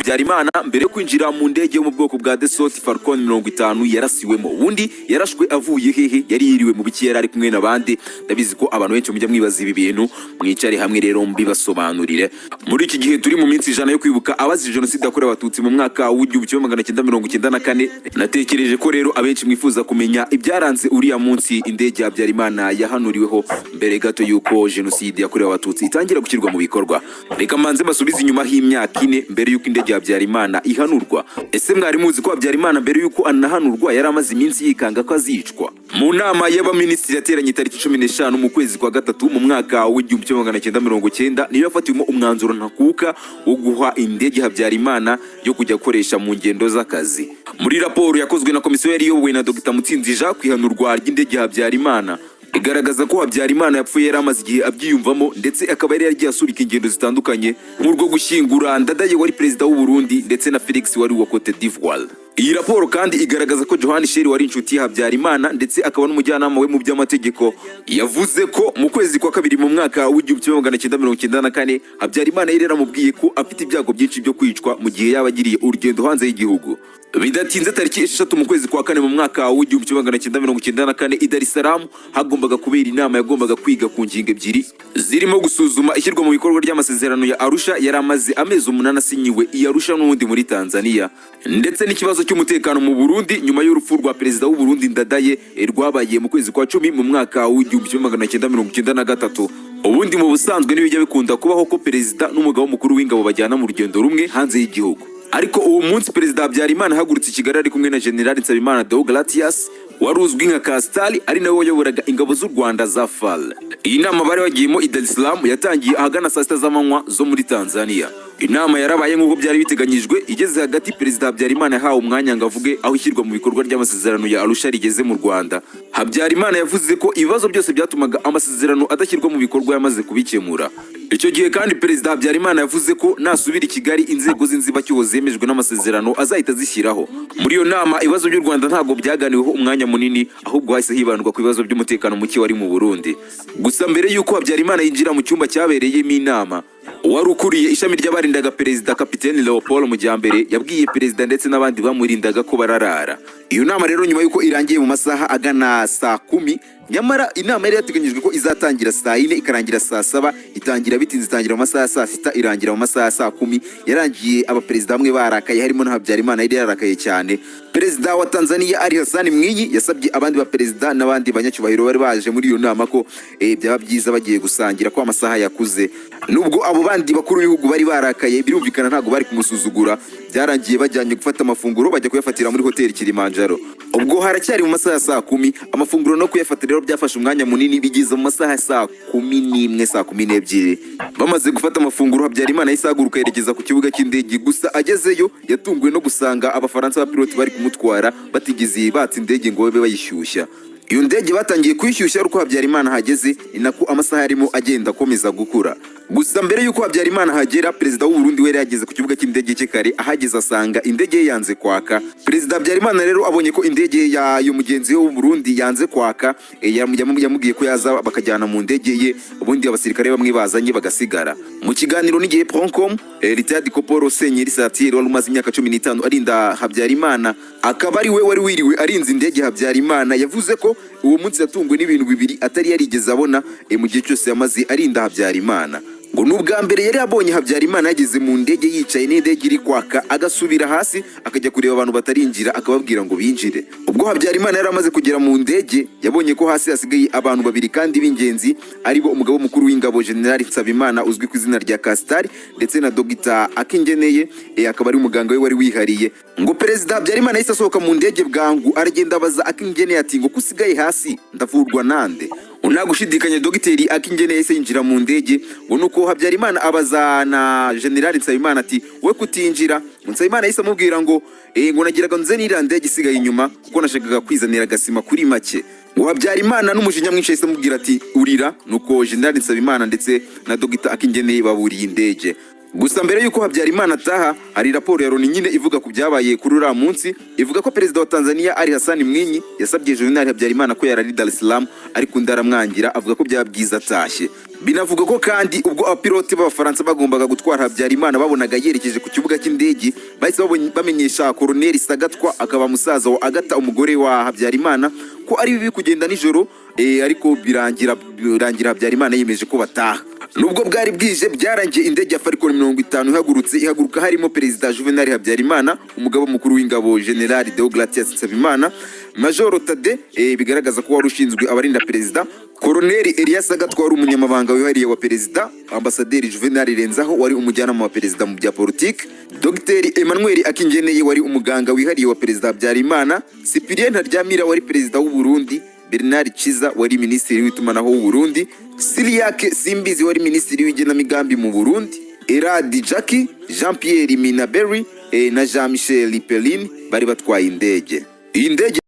Habyarimana mbere yo kwinjira mu ndege yo mu bwoko bwa Dassault Falcon 50 yarasiwemo. Ubundi yarashwe avuye hehe? Yari yiriwe mu biki? Yari ari kumwe n'abandi? Ndabizi ko abantu benshi mujya mwibaza ibi bintu. Mwicare hamwe rero mbibasobanurire. Muri iki gihe turi mu minsi 100 yo kwibuka abazize Jenoside yakorewe Abatutsi mu mwaka w'1994, natekereje ko rero abenshi mwifuza kumenya ibyaranze uriya munsi indege ya Habyarimana yahanuriweho mbere gato y'uko Jenoside yakorewe Abatutsi itangira gushyirwa mu bikorwa. Reka mbanze mbasubize inyuma h'imyaka 4 mbere y'uko indege ya Habyarimana ihanurwa. Ese mwari muzi ko Habyarimana mbere y'uko anahanurwa yari amaze iminsi yikanga ko azicwa? Mu nama y'abaminisitiri yateranye tariki 15 mu kwezi kwa gatatu mu mwaka w'1990, niyo yafatiwemo umwanzuro ntakuka wo guha indege Habyarimana yo kujya akoresha mu ngendo z'akazi. Muri raporo yakozwe na komisiyo yari iyobowe na Dr Mutsinzi Jean ku ihanurwa ry'indege Habyarimana, igaragaza ko Habyarimana yapfuye yari amaze igihe abyiyumvamo, ndetse akaba yari yaragiye asubika ingendo zitandukanye, nk'urwo gushyingura Ndadaye wari perezida w'u Burundi ndetse na Felix wari uwa Cote d'Ivoire. Iyi raporo kandi igaragaza ko Johan Sheri wari inshuti ya Habyarimana ndetse akaba n'umujyanama we mu by'amategeko, yavuze ko mu kwezi kwa kabiri mu mwaka w'1994 Habyarimana yari yaramubwiye ko afite ibyago byinshi byo kwicwa mu gihe yaba agiriye urugendo hanze y'igihugu. Bidatinze, tariki 6 mu kwezi kwa kane mu mwaka w'1994, i Dar es Salaam hagombaga kubera inama yagombaga kwiga ku ngingo ebyiri zirimo gusuzuma ishyirwa mu bikorwa ry'amasezerano ya Arusha yari amaze amezi 8 asinyiwe i Arusha n'ubundi muri Tanzania, ndetse n'ikibazo cy'umutekano mu Burundi nyuma y'urupfu rwa perezida w'u Burundi Ndadaye, rwabaye mu kwezi kwa 10 mu mwaka w'1993. Ubundi mu busanzwe ntibijya bikunda kubaho ko perezida n'umugaba mukuru w'ingabo bajyana mu rugendo rumwe hanze y'igihugu, ariko uwo munsi Perezida Habyarimana ahagurutse i Kigali ari kumwe na General Nsabimana Deogratias wari uzwi nka Kasitari, ari nawe wayoboraga ingabo z'u Rwanda za FAR. Iyi nama bari bagiyemo i Dar es Salaam yatangiye ahagana saa 6 z'amanywa zo muri Tanzania. Inama yarabaye nk'uko byari biteganyijwe. Igeze hagati, Perezida Habyarimana yahawe umwanya ngo avuge aho ishyirwa mu bikorwa ry'amasezerano ya Arusha rigeze mu Rwanda. Habyarimana yavuze ko ibibazo byose byatumaga amasezerano adashyirwa mu bikorwa yamaze kubikemura. Icyo gihe kandi Perezida Habyarimana yavuze ko nasubira i Kigali inzego z'inzibacyuho zemejwe n'amasezerano azahita azishyiraho. Muri iyo nama ibibazo by'u Rwanda ntabwo byaganiweho umwanya munini, ahubwo hahise hibandwa ku bibazo by'umutekano muke wari mu Burundi. Gusa mbere y'uko Habyarimana yinjira mu cyumba cyabereyemo inama, uwari ukuriye ishami ry'abarindaga perezida, Kapiteni Leopold Mujyambere, yabwiye perezida ndetse n'abandi bamurindaga ko bararara. Iyo nama rero nyuma y'uko irangiye mu masaha agana saa 10, nyamara inama yari yateganyijwe ko izatangira saa 4 ikarangira saa 7, itangira bitinze, itangira mu masaha ya saa 6 irangira mu masaha ya saa 10. Yarangiye abaperezida bamwe barakaye, harimo na Habyarimana yari yararakaye cyane. Perezida wa Tanzania Ali Hassan Mwinyi yasabye abandi baperezida n'abandi banyacyubahiro bari baje muri iyo nama ko byaba byiza bagiye gusangira, ko amasaha yakuze. Nubwo abo bandi bakuru b'ibihugu bari barakaye, birumvikana ntabwo bari kumusuzugura. Byarangiye bajyanye gufata amafunguro, bajya kuyafatira muri hoteli Kilimanjaro. Ubwo haracyari mu masaha ya saa 10. Amafunguro no kuyafata rero byafashe umwanya munini, bigeze mu masaha ya saa 11, saa 12. Bamaze gufata amafunguro, Habyarimana yahise ahaguruka yerekeza ku kibuga cy'indege. Gusa agezeyo yatunguwe no gusanga Abafaransa b'abapilote bari kumutwara batigeze batsa indege ngo babe bayishyushya. Iyo ndege batangiye kuyishyushya ari uko Habyarimana ahageze. Ni nako amasaha yarimo agenda akomeza gukura. Gusa mbere y'uko Habyarimana ahagera, perezida w'u Burundi we yari yageze ku kibuga cy'indege cye kare. Ahageze asanga indege ye yanze kwaka. Perezida Habyarimana rero abonye ko indege ya uyu mugenzi we w'u Burundi yanze kwaka, yamubwiye ko yaza bakajyana mu ndege ye, ubundi abasirikare bamwe bazanye bagasigara. Mu kiganiro n'igihe Proncom, Retired Corporal Senyeri Satier wari umaze imyaka 15 arinda Habyarimana, akaba ari we wari wiriwe arinze indege Habyarimana, yavuze ko uwo munsi yatunguwe n'ibintu bibiri atari yarigeze abona mu gihe cyose yamaze arinda Habyarimana. Ngo ni ubwa mbere yari abonye Habyarimana yageze mu ndege yicaye n'indege iri kwaka, agasubira hasi akajya kureba abantu batarinjira akababwira ngo binjire. Ubwo Habyarimana yari amaze kugera mu ndege, yabonye ko hasi hasigaye abantu babiri kandi b'ingenzi, aribo umugaba mukuru w'ingabo General Nsabimana uzwi ku izina rya Kasitari ndetse na Dogita Akingeneye, akaba ari umuganga we wari wihariye. Ngo Perezida Habyarimana yahise asohoka mu ndege bwangu, aragenda abaza Akingeneye ati: "Ngo ko usigaye hasi, ndavurwa nande?" Nta gushidikanya, Dogiteri Akingeneye yahise yinjira mu ndege. Ngo nuko Habyarimana abaza na General Nsabimana ati: "We kutinjira?" Nsabimana yahise amubwira ngo ngo nagiraga nze n'iriya ndege isigaye inyuma kuko nashakaga kwizanira agasima kuri make. Ngo Habyarimana n'umujinya mwinshi yahise amubwira ati: "Urira." Nuko General Nsabimana ndetse na Dogita Akingeneye baburiye indege. Gusa mbere y'uko Habyarimana ataha, hari raporo ya Loni nyine ivuga ku byabaye kuri uriya munsi, ivuga ko perezida wa Tanzania Ali Hassan Mwinyi yasabye Juvenal Habyarimana ko yarari Dar es Salaam, ariko undi aramwangira, avuga ko byaba byiza atashye. Binavuga ko kandi ubwo abapilote b'Abafaransa bagombaga gutwara Habyarimana babonaga yerekeje ku kibuga cy'indege, bahise bamenyesha Koloneli Sagatwa, akaba musaza wa Agata, umugore wa Habyarimana, ko ari bibi kugenda nijoro, ariko birangira Habyarimana yemeje ko bataha nubwo bwari bwije. Byarangiye indege ya Falcon 50 ihagurutse, ihaguruka harimo perezida Juvenal Habyarimana, umugaba mukuru w'ingabo General Deogratias Nsabimana, Majoro Tade, bigaragaza ko wari ushinzwe abarinda perezida, Koloneli Elias Sagatwa wari umunyamabanga wihariye wa perezida, Ambasaderi Juvenal Renzaho wari umujyanama wa perezida mu bya politiki, Dr Emmanuel Akingeneye wari umuganga wihariye wa perezida Habyarimana, Cyprien Ntaryamira wari perezida w'u Burundi, Bernard Ciza wari minisitiri w'itumanaho w'u Burundi, Cyriaque Simbizi wari minisitiri w'igenamigambi mu Burundi, Eradi Jackie, Jean Pierre Minaberi na Jean Michel Perrin bari batwaye indege. Iyi ndege